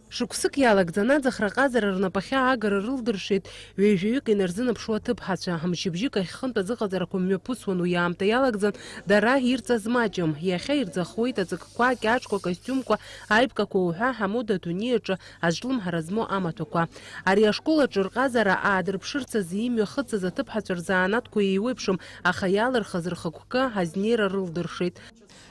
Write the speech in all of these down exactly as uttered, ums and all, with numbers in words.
Шықәсык иалагӡан аӡахра ҟазара рнапахьы аагара рылдыршеит ҩажәаҩык инарзынаԥшуа аҭыԥҳацәа. Мчыбжьык ахь хынтә азыҟаҵарақәа мҩаԥысуан, уи аамҭа иалагӡан дара ирҵаз маҷым. Иахьа ирӡахуеит аҵакқәа, акьаҿқәа, акостиумқәа, аиԥкақәа уҳәа амода адунеи аҿы азҿлымҳара змоу амаҭәақәа. Ари ашкол аҿы рҟазара аадырԥшырц азы имҩахыҵыз аҭыԥҳацәа рзанааҭқәа еиуеиԥшым, аха иалырхыз рхықәкы азнеира рылдыршеит.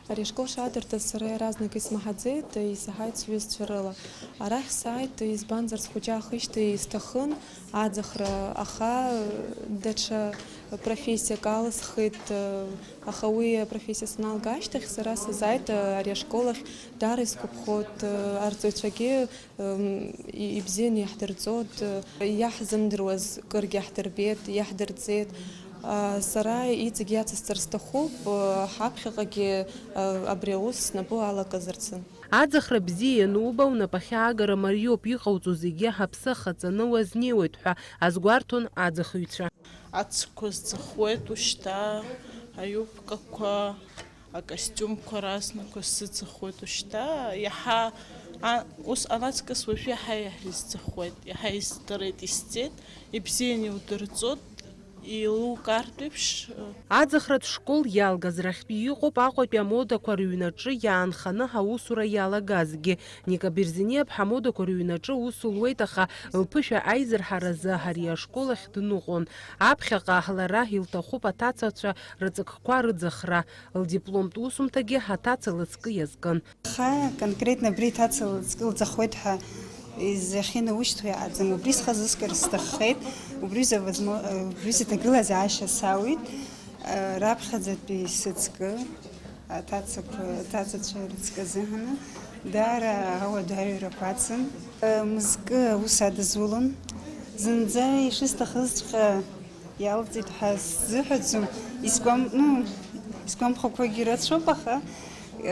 Ари ашкол шаадыртыз сара иаразнак исмаҳаӡеит, исаҳаит сҩызцәа рыла. Арахь сааит, избанзар, схәыҷы аахижьҭеи исҭахын аӡахра, аха даҽа профессиак алысхит, аха уи апрофессиа саналга ашьҭахь сара сазааит ари ашкол ахь, даара исгәаԥхоит, арҵаҩцәагьы ибзианы иаҳдырҵоит, иаҳзымдыруаз кыргьы иаҳдырбеит, иаҳдырҵеит. Сара иҵегь иацысҵар сҭахуп, ҳаԥхьаҟагьы абри аус снапы алакызарцы. Аӡахра бзиа иануба, унапахьы агара мариоуп, иҟауҵо зегьы ҳаԥсы ахаҵаны уазнеиуеит ҳәа азгәарҭон аӡахыҩцәа. Ацқәа зӡахуеит ушьҭа, аиубкақәа, акостиумқәа разнақәа сзыӡахуеит ушьҭа. Иаҳа, а, ус ҟанаҵкыс уажәы иаҳа-иаҳа исӡахуеит, иаҳа исдырит, исҵеит, ибзианы иудырҵоит, еилукаартә еиԥш. Аӡахратә школ иалгаз рахьтәи иҟоуп Аҟәатәи амодақәа рыҩнаҿы иаанханы ҳаусура иалагазгьы. Ника Берзениаԥҳа амодақәа рыҩнаҿы аус луеит, аха лԥышәа аизырҳаразы ари ашкол ахь дныҟәон. Аԥхьаҟа лара илҭахуп аҭацацәа рыҵакқәа рыӡахра. Лдипломтә усумҭагьы аҭаца лыҵкы иазкын. Аха конкретно абри аҭаца лыҵкы лӡахуеит ҳәа изахьынаушьҭуа иҟаӡам. Убри схазыскыр сҭаххеит, убри за возмо-, убри за ҭагылазаашьа сауит, раԥхьаӡатәи сыҵкы, аҭацақәа, аҭацацәа рыҵкы азыҳәаны даара ауадаҩрақәа ацын. Мызкы аус адызулон. Зынӡа ишысҭахызҵәҟьа иалҵит ҳәа сзыҳәаӡом, исгәам-, ну, исгәамԥхақәагьы рацәоуп, аха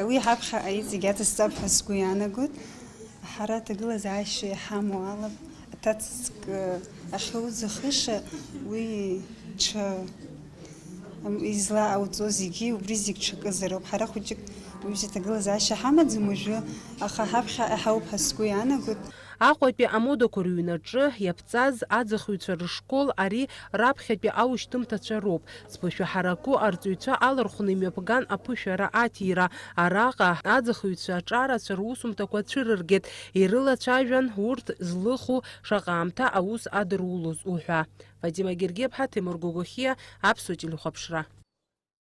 уи ҳаԥхьаҟа иҵегь аҵасҵап ҳәа сгәы иаанагоит. Ҳара аҭагылазаашьа иҳамоу ала, аҭацак ахьуӡахыша, уи ҽа, ам, излаҟауҵо зегьы, убри зегь ҽакызароуп. Ҳара хәыҷык уажәы аҭагылазаашьа ҳамаӡам уажәы, аха ҳаԥхьаҟа иҳауп ҳәа сгәы иаанагоит. Аҟәатәи амодақәа рыҩнаҿы иаԥҵаз аӡахыҩцәа рышкол ари раԥхьатәи аушьҭымҭацәа роуп. Зԥышәа ҳараку арҵаҩцәа алархәны имҩаԥган аԥышәара аҭира. Араҟа аӡахыҩцәа аҿарацәа русумҭақәа цәырыргеит, ирылацәажәан урҭ злыху шаҟа аамҭа аус адырулоз уҳәа. Фатима Гергиаԥҳа, Ҭемыр Гогохиа, Аԥсуа телехәаԥшра.